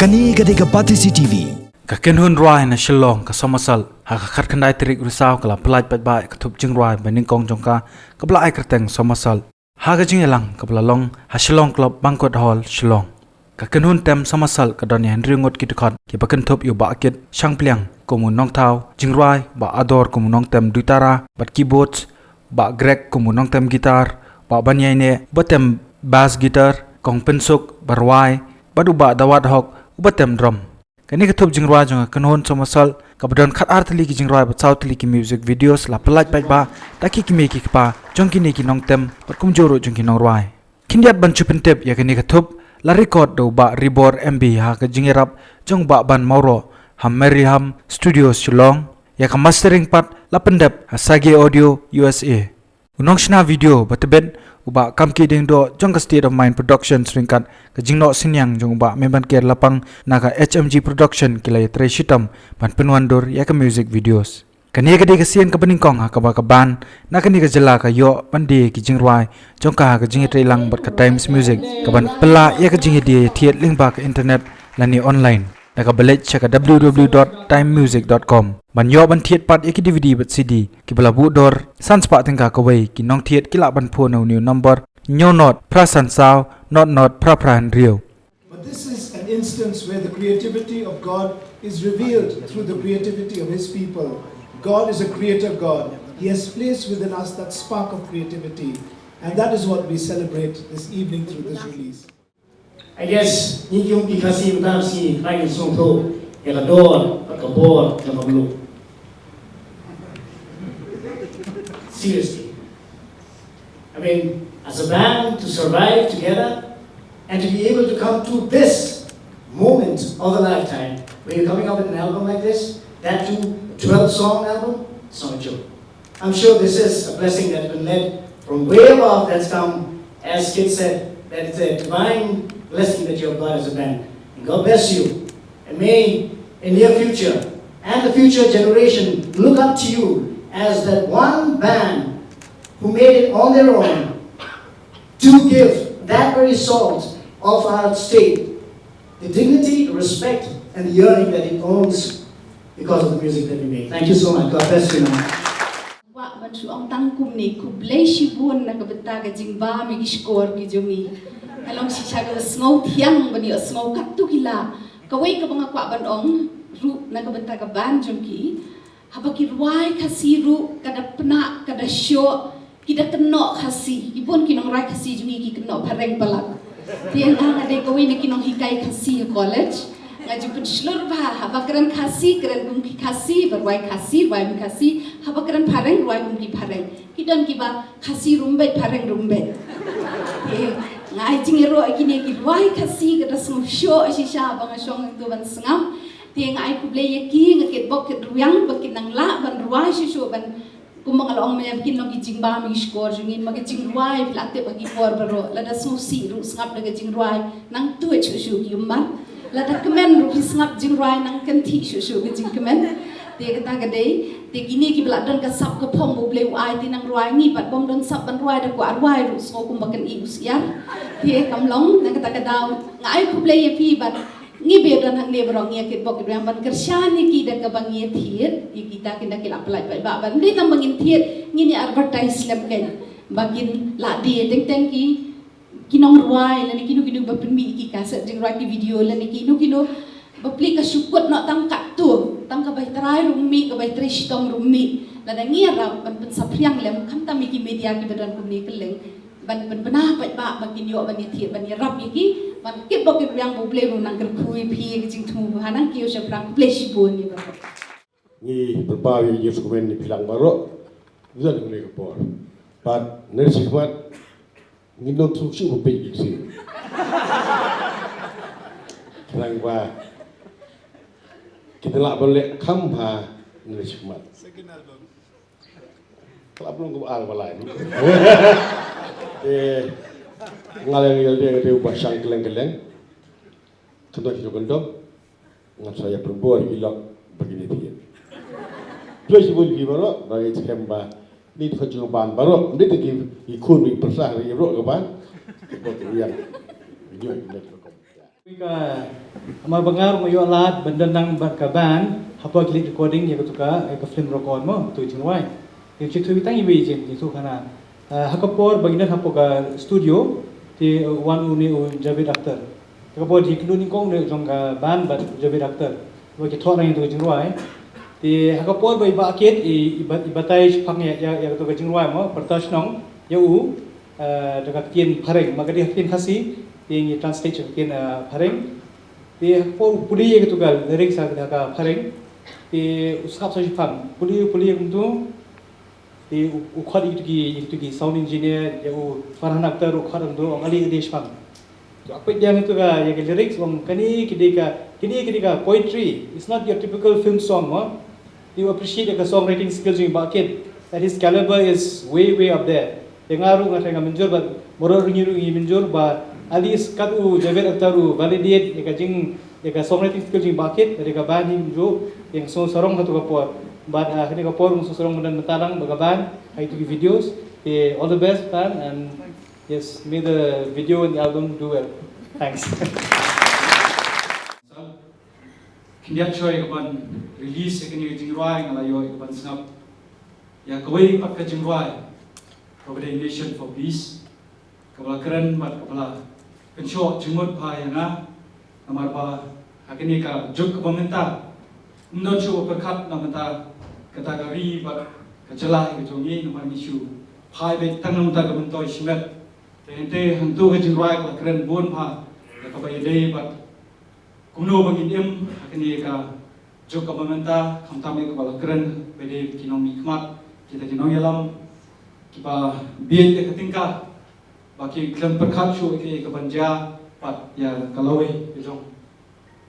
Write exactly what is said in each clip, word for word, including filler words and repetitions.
Kane ka dei ka Batesi T V. Ka kynhun rwai na Shillong ka Somersault, ha ka khatkhyndai tarik Risaw ka la pyllait paidbah ïa ka thup jingrwai ba nyngkong jong ka, kaba la ai kyrteng Somersault. Ha ka jingïalang kaba la long ha Shillong Club Banquet Hall, Shillong, ka kynhun tem Somersault ka don ïa hynriew ngut ki dkhot kiba kynthup ïa u Bah Kit Shangpliang kum u nongthaw jingrwai, Bah Ador kum u nongtem duitara bad keyboards, Bah Greg kum u nongtem guitar, Bah Banïaineh uba tem bass guitar, Kong Pynsuk ba rwai, bad u Bah Dawat Hok uba tem drum. Kane ka thup jingrwai jong ka kynhun Somersault, kaba don khatar tylli ki jingrwai bad saw tylli ki music videos, la pyllait paidbah da ki kmie ki kpa jong kine ki nongtem bad kumjuh ruh jong ki nongrwai. Khyndiat ban shu pyntip ïa kane ka thup, la record da u Bah Ribor M B ha ka jingïarap jong u Bah Ban Mawroh ha Meriham Studios, Shillong. Ïa ka mastering pat la pyndep ha Sage Audio, U S A. U nongshna video ba tbit, u Bah Kamki Diengdoh jong ka State of Mind Productions ryngkat ka jingnoh synñiang jong u Bah Membanker Lapang na ka H M G Production ki la ïatrei shitom ban pynwandur ïa ka music videos. Kane ka dei ka sien kaba nyngkong ha kaba ka band na kane ka jylla ka ïoh ban die ki jingrwai jong ka ha ka jingïatreilang bad ka Times Music, kaban pynlah ïa ka jingïadie ïathied lyngba ka internet lane online da kaba leit sha ka w w w dot time music dot com. Ban ïoh ban thied pat ïa ki D V D bad C D kiba la buh dor san spah tyngka kawei, ki nongthied ki lah ban phone na une u number hynñiew nod phra san saw nod nod phra phra hynriew. But this is an instance where the creativity of God is revealed through the creativity of His people. God is a creator God. He has placed within us that spark of creativity, and that is what we celebrate this evening through this release. I guess ngi kum ki Khasi mynta shi ngi sngewthuh ïa ka dor bad ka bor jong ka mluh. Seriously. I mean, as a band to survive together and to be able to come to this moment of a lifetime where you're coming up with an album like this, that too, twelve song album, it's not a joke. I'm sure this is a blessing that's been led from way above, that's come, as Kit said, that it's a divine blessing that you have got as a band. And God bless you. And may in near future and the future generation look up to you as that one band who made it on their own to give that very salt of our state the dignity, respect, and the yearning that it owns because of the music that we make. Thank you so much. God bless you, man. Kwah ban shu ong tang kumne, khublei shibun na ka bynta ka jingbam ïa ki shkor ki jong ngi. Ka long shisha kaba sngewthiang ban ïohsngew katto ki la. Kawei kaba nga kwah ban ong ruh na ka bynta ka band jong ki. Haba ki rwai Khasi ruh, ka da pynah, ka da shoh, ki da kynnoh Khasi. Ki bun ki nongrwai Khasi jong ngi ki kynnoh phareng palat. Te nga, nga dei kawei na ki nonghikai Khasi ha college. Nga ju pynshlur bha, haba kren Khasi, kren kum ki Khasi, ba rwai Khasi, rwai kum Khasi, haba kren phareng, rwai kum ki phareng. Ki don kiba Khasi rumbet, phareng rumbet. Te nga ai jingïaroh ïa kine ki rwai Khasi, ka da sngewshoh shisha ba nga shong hangto ban sngap. Te nga ai khublei ïa ki, nga kitbok kitrwiang ba kin nang lah ban rwai shuh shuh, ban kumba nga la ong mynne, ba kin long ki jingbam ïa ki shkor jong ngi. Ma ki jingrwai phi la tip ha ki por baroh, lada sngewsih ruh sngap da ka jingrwai, nang tuid shuh shuh ki ummat. Lada kmen ruh phi sngap jingrwai, nang kynthih shuh shuh ka jingkmen. Te kata ka dei, te kine kiba la don ka sap ka phong ba U Blei u ai, te nang rwai. Ngi pat bym don sap ban rwai, da kwah rwai ruh sngew kumba kan ïeh u syiar. Te kam long, na kata ka daw nga ai khublei ïa phi bad ngi ba don hangne baroh ngi ïa kitbok kitrwiang ban kyrshan ïa ki da kaba ngi ïathied ïa kita, ki da ki la pyllait paidbah. Ban dei tang ba ngin thied, ngin ïa advertise lem kein ba kin lah die teng teng ki, ki nongrwai lane kino kino ba pynmih ki kaset jingrwai, ki video lane kino kino ba plie, ka shu kut noh tang katto, tang ka bai trai ruh mih, ka bai trei shitom ruh mih. Lada ngi ïarap ban pynsaphriang lem, khamtam ïa ki media kiba don kumne kylleng, ban pynbna paidbah ba kin ïoh ban ïathied, ban ïarap ïa ki, ban kitbok kitrwiang, ba U Blei ruh nang kyrkhu ïa phi ïa ka jingthmu ba ha nang kiew shaphrang. Khublei shibun ïa baroh. Ngi pynpaw ïa ka jingsngewkmen ïa phi lang baroh. Ngi don ha kane ka por. Bad ngi sngewbha ngi nang sngewsih ba peit ïa ki ksiew. Khnang ba kin lah ban leh kham bha, ngi sngewbha. Ka la pynlong ka ba ar ba lai. Te nga la ïa lade ka dei uba shang kylleng kylleng. Kyndoh ki kyndong. Ngan sa ïa pynbor ïa ki lok ba kin ïa thied. Khublei shibun ïa phi baroh ba ngi skhem ba ngi dei ka jong ka band baroh. Ngi dei ki, ki khun, ki pyrsa ïa baroh ka band. Ba ki ïa. Ïa ki met ka kom. Ka, namar ba nga ruh nga ïoh lad ban don lang bad ka band hapoh ki leit recording ïa katu ka, ïa ka film Rock On mo, katu ka jingrwai. Ïa ka jingthoh tang iwei i jingthoh khana. Ah, ha ka por ba ngi don hapoh ka studio, te, uh, wan une u Javed Akhtar. Te ka por jingkynduh nyngkong ne jong ka band bad u Javed Akhtar. Ba ki thoh lang ïa katu ka jingrwai. Te ha ka por ba i Bah Kit i, i ba-, i batai shaphang ïa, ïa, ïa katu ka jingrwai mo, Pyrta Shnong, ïa u, eh, da ka ktien Phareng, ma ka dei ka ktien Khasi, te ngi translate sha ka ktien, eh, Phareng. Te ha ka por u pule ïa katu ka lyrics ha ka Phareng. Te u sngap sa shiphang. Pule, u pule ïa kumtu. Te u, u khot ïa kitu ki, ïa kitu ki sound engineer, ïa u Farhan Akhtar u khot ïa kumtu, ong ale ka dei shaphang. Te u peit ïa kitu ka, ïa ki lyrics, ong kane ki dei ka, kane ki dei ka poetry. It's not your typical film song, mo. Te u appreciate ïa ka songwriting skills jong i Bah Kit. That his caliber is way, way up there. Te nga ruh nga trai nga mynjur bad baroh ngi ruh ngi mynjur ba at least kat u Javed Akhtar u validate ïa ka jing, ïa ka songwriting skill jong i Bah Kit, ïa ka band hi kumjuh, ïa nga sngewsarong ha katu ka por. Bad, ah, kane ka por nga sngewsarong mynta mynta lang bad ka band ha kitu ki videos. Te all the best, band, and yes, may the video and the album do well. Thanks. Khyndiat shuwa ïa kaban release ïa kane ka jingrwai nga la ïoh ïa kaban sngap ïa kawei pat ka jingrwai kaba dei Nation for Peace, kaba la kren bad kaba la pynshoh jingmut bha ïa nga. Namar ba ha kane ka juk kaba mynta ym don shuh ba pyrkhat na bynta kata ka ri bad ka jylla ka jong ngi, namar ngi shu phai beit tang na bynta ka myntoi shimet. Te hynrei hangto ka jingrwai ka la kren bun bha ïa kaba ïadei bad kumno ba ngin im ha kane ka juk kaba mynta, khamtam ïa kaba la kren ba dei ki nongmihkhmat, kita ki nongïalam kiba bieit ïa ka tyngka, ba ki khlem pyrkhat shuh ïa kaei kaban jia pat ïa ka lawei ka jong,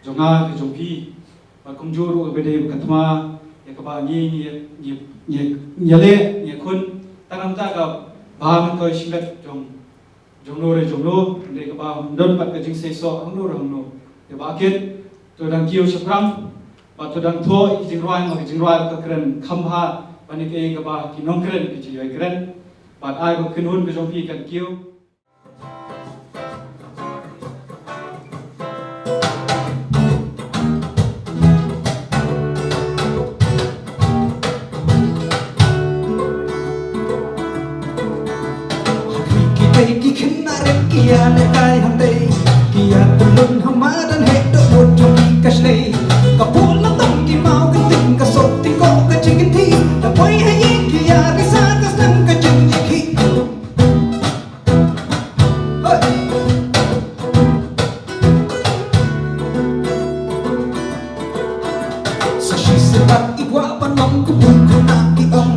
jong nga ka jong phi. Bad kumjuh ruh ba dei ka thma ïa kaba ngi ngi ngi ngi ngi leh ngi khun tang namar ka bha myntoi shimet jong jongno re jongno, hynrei kaba ym don pat ka jingseisoh hangno re hangno. Te Bah Kit, to dang kiew shaphrang, bad to dang thoh ïa ki jingrwai, ma ki jingrwai ka kren kham bha ban ïa kaei kaba ki nongkren ki ju ïai kren. Bad ai ba kynhun ka jong phi kan kiew. Ki dei ki khynnah rit ki ïalehkai hangtei, ki ïatylun ha madan heh dohnud jong ki ka shlei. Ka pula tam ki maw ka ting ka sop ting ko ka jingkynti. Ka poi ha ïing ki ïarisa ka sdang ka jingïakhih. Hey! Sa shisien pat i kwah ban long kum u khynnah, i ong.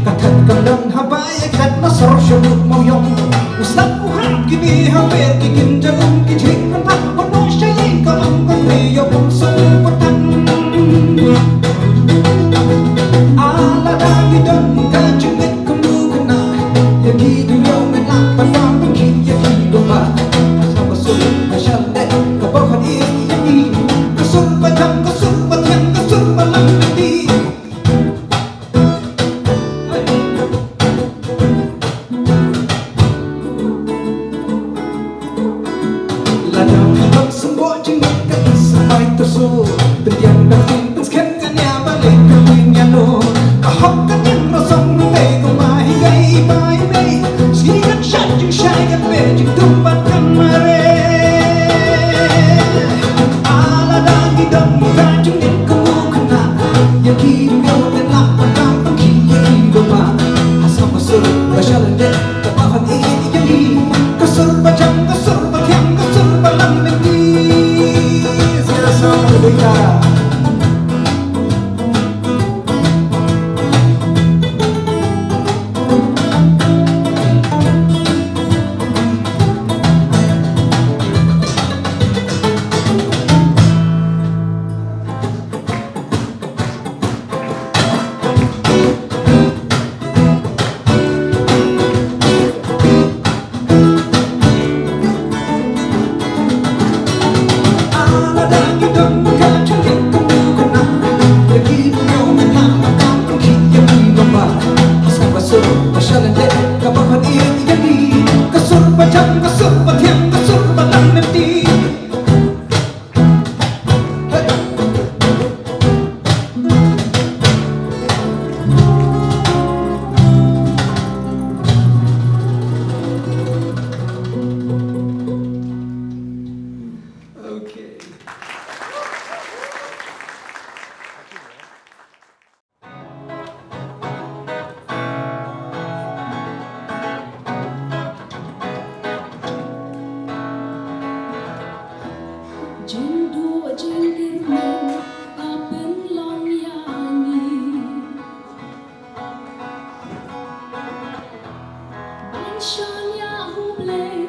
Ka khat kan long haba ïa khat na sor sha u mawïong. U slap u hap kine ha ber ki kin jong um ki jingpynpat. Ban noh sha ïing ka ong kan ri ïa bun song patang. Ala da ngi don ka jingngeit kum u khynnah. Ïa ki dang ïoh met lah ban wan pynkhih ïa ki dong ba. Sa ba sur ba shal dei ka ba khan ïa ïa ki. Ka sur ba jam, ka sur ba thiang, ka sur ba lam lynti. Lada phi ban symboh jingmut ka i sa bai tyrso. Pyndiang da phin pynskhem ka nia balei ka win ïa no. Ka hok ka niam rasong ruh dei kumba hi gai i bai mei. Sngi kan shat jingshai kan be jingdum bad kan mareh. Ala da ngi don ka jingngeit kum u khynnah. Ïa ki dang ïoh met lah ban wan pynkhih ïa ki dong ba. Ha sap ha sur ba shal dei. Ka ba khan ïa ïa ïa ïa. Ka sur ba jam, ka sur ba thiang, ka sur ba lam lynti. Sngewbha sngewbha. Okay. Jingduh jingkyrmen ka pynlong ïa ngi ban shaniah ha U Blei,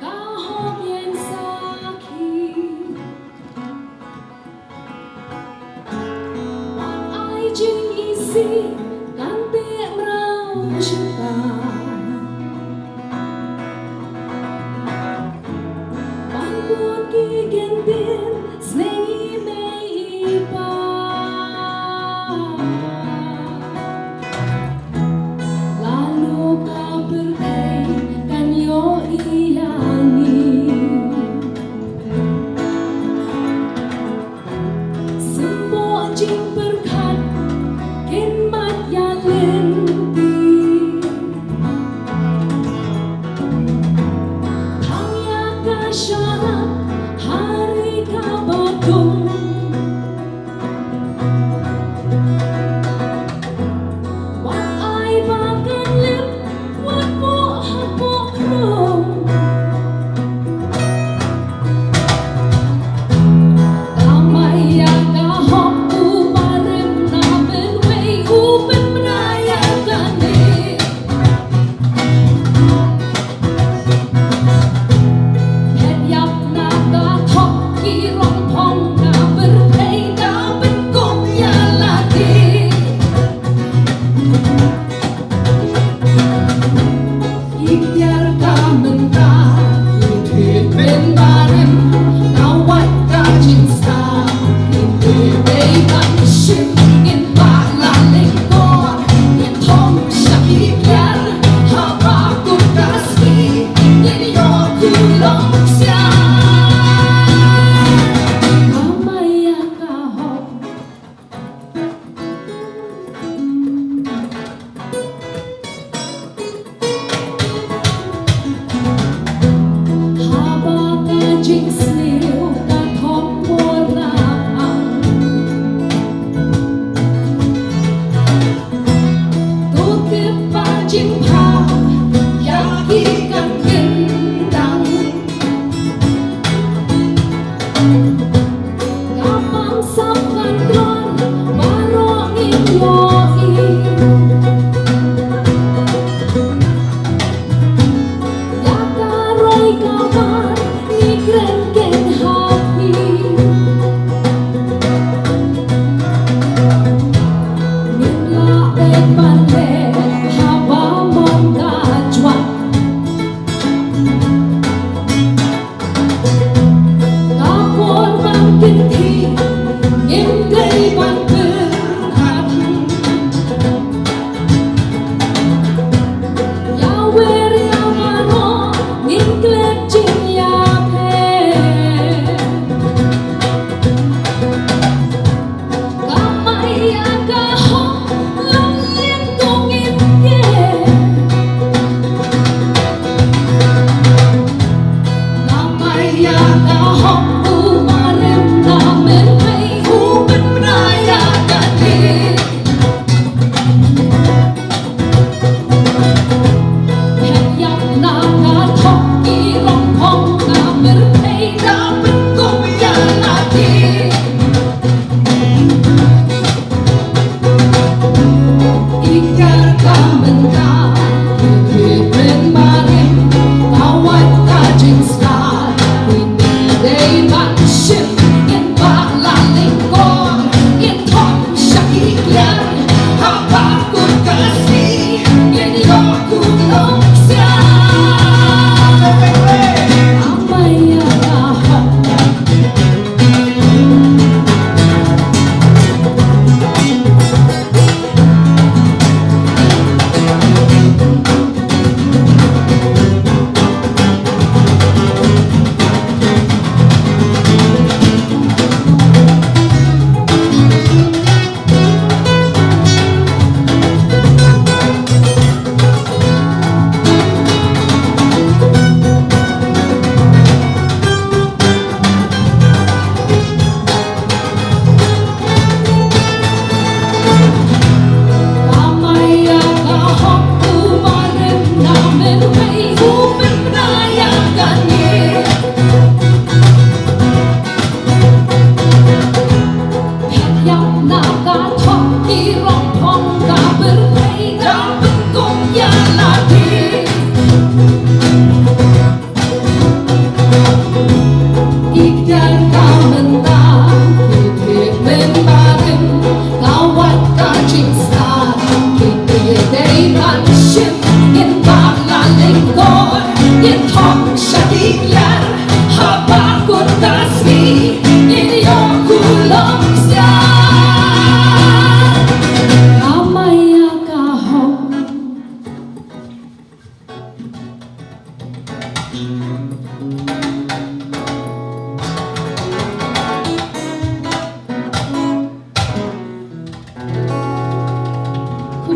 ka hok ïeng sakhi. Wat ai jingisih kan teh mraw shuh, ban bun ki kyntien sneng i mei i pa. Lano ka pyrthei kan ïohi ïa ngi. Symboh jingpyrkhat kin mat ïa lynti. Thang ïa ka sharak ha ri kaba dum. Wat ai ba kan lip, wat buh hapoh krung. Kamai ïa ka hok u ba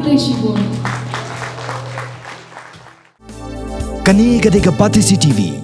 Khublei shibun. Kane ka dei ka Batesi TV.